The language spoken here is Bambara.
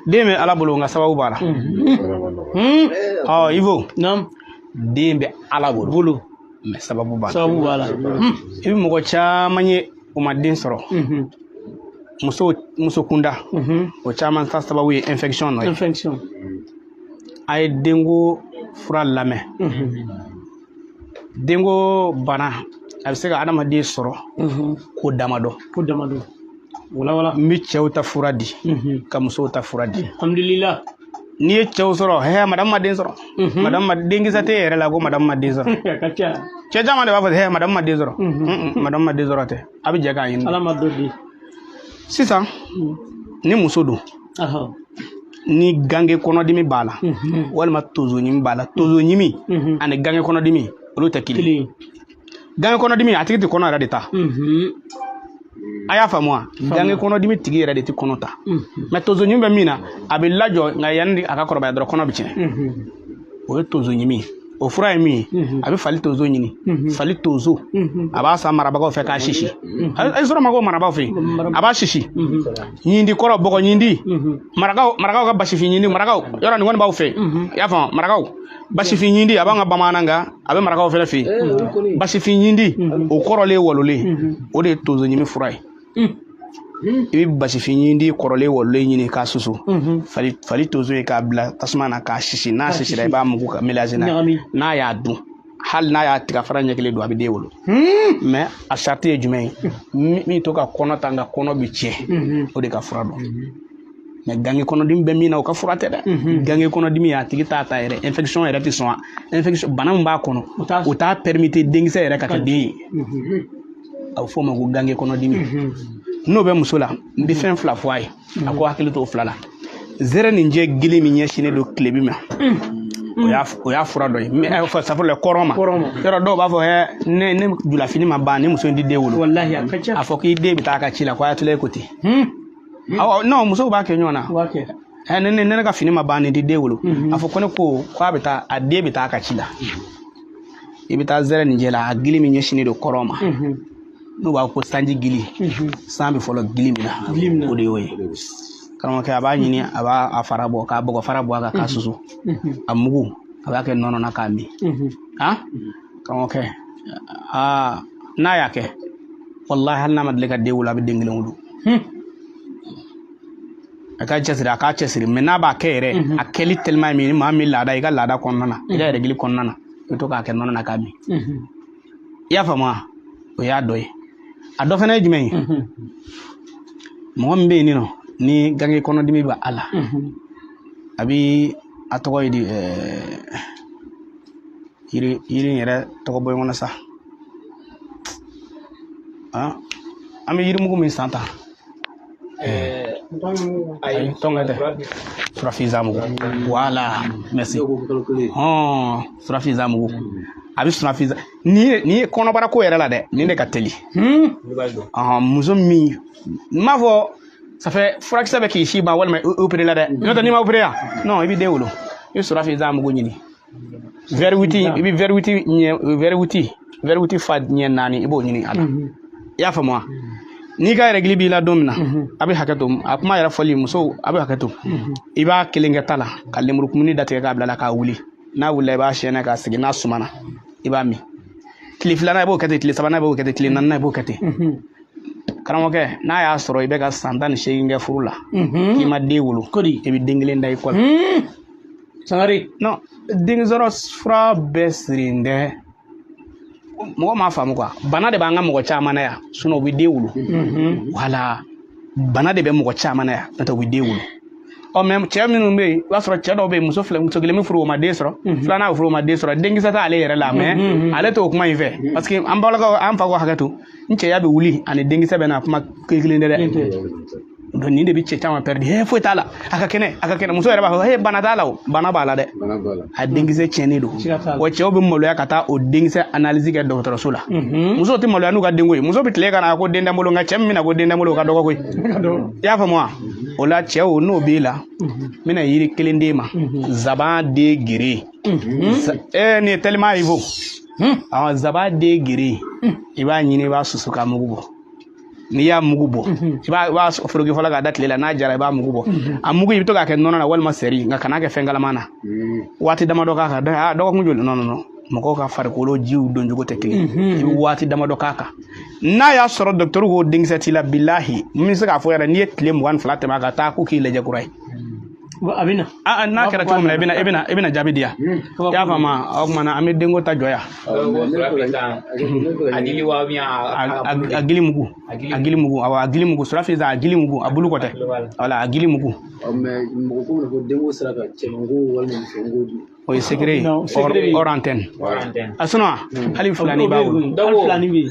Den bɛ Ala bolo, nka sababu b'a la. Ɔ Ivo, den bɛ Ala bolo, mais sababu b'a la. Sababu b'a la. I bɛ mɔgɔ caman ye, o ma den sɔrɔ, muso, muso kunda, o caman ta sababu ye infection nɔ ye. Infection. A ye denko fura lamɛn. Denko bana, a bɛ se ka adamaden sɔrɔ ko damadɔ. Ko damadɔ, wala wala. N bɛ cɛw ta fura di ka musow ta fura di. Alhamdulillah. N'i ye cɛw sɔrɔ, hɛ, madame ma den sɔrɔ, madame ma denkisɛ tɛ e yɛrɛ la, ko madame ma den sɔrɔ. A ka ca. Cɛ caman de b'a fɔ, hɛ, madame ma den sɔrɔ. Madame ma den sɔrɔ tɛ, a bɛ jɛ k'a ɲini. Ala ma dɔ di. Sisan ni muso don, ni gange kɔnɔdimi b'a la, walima tonsoɲimi b'a la, tonsoɲimi ani gange kɔnɔdimi, olu tɛ kelen. Kelen. Gange kɔnɔdimi, a tigi tɛ kɔnɔ yɛrɛ de ta. A y'a faamu wa? Gange kɔnɔdimi tigi yɛrɛ de tɛ kɔnɔ ta. Mais tonsoɲimi bɛ min na, a bɛ lajɔ, nka yanni a ka kɔrɔbaya dɔrɔn, kɔnɔ bɛ tiɲɛ. O ye tonsoɲimi ye. O fura ye min ye, a bɛ fali tonso ɲini, fali tonso, a b'a san marabagaw fɛ k'a sisi. A ye sɔrɔ ma ko marabagaw fɛ yen, a b'a sisi. Ɲindi kɔrɔ, bɔgɔ ɲindi, marakaw, marakaw ka basifin ɲindi, marakaw yɔrɔ nin kɔni b'aw fɛ yen. I y'a faamu? Marakaw basifin ɲindi, a b'an ka bamanan kan, a bɛ marakaw fɛnɛ fɛ yen. Basifin ɲindi, o kɔrɔlen walolen, o de ye tonso ɲimi fura ye. I bɛ basifin ɲindi kɔrɔlen walolen ɲini k'a susu, fali, fali tonso ye, k'a bila tasuma na k'a sisi. N'a sisira, i b'a mugu ka mélanger n'a ye. Ɲagami. N'a y'a dun, hali n'a y'a tiga fara ɲɛ kelen don, a bɛ den wolo. Mais a sarati ye jumɛn ye? Min to ka kɔnɔ ta, nka kɔnɔ bɛ tiɲɛ, o de ka fura dɔn. Mais gange kɔnɔdimi bɛ min na, o ka fura tɛ dɛ. Gange kɔnɔdimi, a tigi t'a ta yɛrɛ, infection yɛrɛ tɛ sɔn. Infection bana min b'a kɔnɔ, o t'a permettre denkisɛ yɛrɛ ka kɛ den ye. A bɛ f'o ma ko gange kɔnɔdimi. N'o bɛ muso la, n bɛ fɛn fila fɔ a ye, a ko hakili t'o fila la. Zɛrɛ nin jɛ gili min ɲɛsinnen don tilebi ma, o y'a fura dɔ ye. Mais safurula, kɔrɔn ma. Yɔrɔ dɔw b'a fɔ, ɛ, ne julafini ma ban, ni muso in ti den wolo. Walahi, a ka ca. A fɔ k'i den bɛ taa a ka ci la, ko a tila e ko ten. Awɔ, non, musow b'a kɛ ɲɔgɔn na. Ɛ, ne ka fini ma ban, nin ti den wolo. A fɔ ko ne ko k'a bɛ taa, a den bɛ taa a ka ci la. I bɛ taa zɛrɛ nin jɛ la, a gili min ɲɛsinnen don kɔrɔn ma, n'u b'a ko sanji gili, san bɛ fɔlɔ gili min na, o de y'o ye. Karamɔgɔkɛ, a b'a ɲini, a b'a a fara bɔ, k'a bɔgɔ fara bɔ a kan, k'a susu. A mugu, a b'a kɛ nɔnɔ na k'a min. Han, karamɔgɔkɛ, aa, n'a y'a kɛ, walahi, hali n'a ma deli ka den wolo, a bɛ den kelen wolo. A k'a cɛsiri, a k'a cɛsiri. Mais n'a b'a kɛ yɛrɛ, a kɛli teliman ye min ye, ni maa min laada, i ka laada kɔnɔna na, i ka yɛrɛgili kɔnɔna na, i bɛ to k'a kɛ nɔnɔ na k'a min. I y'a faamu wa? O y'a dɔ ye. A dɔ fana ye jumɛn ye? Mɔgɔ min bɛ yen nɔ ni gange kɔnɔdimi bɛ a la, a bi, a tɔgɔ ye di, yiri, yiri in yɛrɛ tɔgɔ bɔ ɲɔgɔn na sa. An bɛ yirimugu min san tan, ayi, tɔnkɛ tɛ, surafinza mugu. Voilà, merci. Hɔn, surafinza mugu, a bɛ surafinza nin ye kɔnɔbara ko yɛrɛ la dɛ, nin de ka teli. Ɔhɔn, muso min, n m'a fɔ ça fait furakisɛ bɛ k'i si ban walima i opéré la dɛ, n'o tɛ n'i ma opéré yan non, i bɛ den wolo. I bɛ surafinza mugu ɲini, verre 8, i bɛ verre 8 ɲɛ, verre 8, verre 8 fa ɲɛ 4, i b'o ɲini a la. I y'a faamu wa? N'i ka règle b'i la don min na, a bɛ hakɛ to, a kuma yɛrɛ fɔli musow, a bɛ hakɛ to, i b'a kelen kɛ ta la ka lemurukumuni datigɛ k'a bila la k'a wuli. N'a wulila, i b'a siyɛnɛ k'a sigi. N'a sumana, i b'a min. Tile filanan, i b'o kɛ ten. Tile sabanan, i b'o kɛ ten. Tile naaninan, i b'o kɛ ten. Karamɔgɔkɛ, n'a y'a sɔrɔ i bɛ ka san 18 kɛ furu la, k'i ma den wolo, i bɛ den kelen da i kɔ la. Sangare. Non, den sɔrɔ fura bɛɛ sirilen tɛ. Mɔgɔ m'a faamu quoi. Bana de b'an ka mɔgɔ caman na yan, sinon u bɛ den wolo. Wala bana de bɛ mɔgɔ caman na yan, n'o tɛ u bɛ den wolo. Ɔ, mais cɛ minnu bɛ yen, i b'a sɔrɔ cɛ dɔw bɛ yen, muso fila, muso kelen bɛ furu, o ma den sɔrɔ, filanan bɛ furu, o ma den sɔrɔ, denkisɛ t'ale yɛrɛ la. Mais ale t'o kuma in fɛ, parce que an balakaw, an fa ko hakɛ to, n cɛya bɛ wuli ani denkisɛ bɛ na, kuma kelen tɛ dɛ. Donc nin de bɛ cɛ caman perdre. He, foyi t'a la, a ka kɛnɛ, a ka kɛnɛ. Muso yɛrɛ b'a fɔ, he, bana t'a la. O bana b'a la dɛ, a denkisɛ tiɲɛnen don. Wa cɛw bɛ maloya ka taa o denkisɛ analyse kɛ dɔgɔtɔrɔso la. Musow tɛ maloya n'u ka denko ye. Muso bɛ tile ka na ko den tɛ n bolo, nka cɛ min bɛna ko den tɛ n bolo, o ka dɔgɔ koyi. I y'a faamu wa? O la, cɛw, n'o b'e la, n bɛna yiri kelen d'e ma, zaban den gere. Ee, nin ye tellement ye fo zaban den gere, i b'a ɲini, i b'a susu k'a mugu bɔ. N'i y'a mugu bɔ, i b'a foroki fɔlɔ k'a da tile la, n'a jara i b'a mugu bɔ. A mugu i bɛ to k'a kɛ nɔnɔ na walima seri, nka kan'a kɛ fɛn kalaman na. Waati damadɔ k'a kan, dɔgɔkun joli? Non, mɔgɔw ka farikolo jiw doncogo tɛ kelen ye. I bɛ waati damadɔ k'a kan. N'a y'a sɔrɔ dɔkitɛriw ko denkisɛ t'i la, bilahi, n bɛ se k'a fɔ yɛrɛ, n'i ye tile 22 tɛmɛ a kan, taa ko k'i lajɛ kura ye. A bɛ na. N'a kɛra cogo min na, i bɛna jaabi di yan. I y'a faamu? O tuma na an bɛ denko ta jɔ yan. A gili mugu, a gili mugu, awɔ, a gili mugu, surafin, a gili mugu, a bulu kɔ tɛ, wala a gili mugu. Mais mɔgɔ ko ko denko sera ka cɛmanko walima musoko dun. O ye secret ye, hors antenne. A sinon hali filani b'a bolo. Hali filani bɛ yen.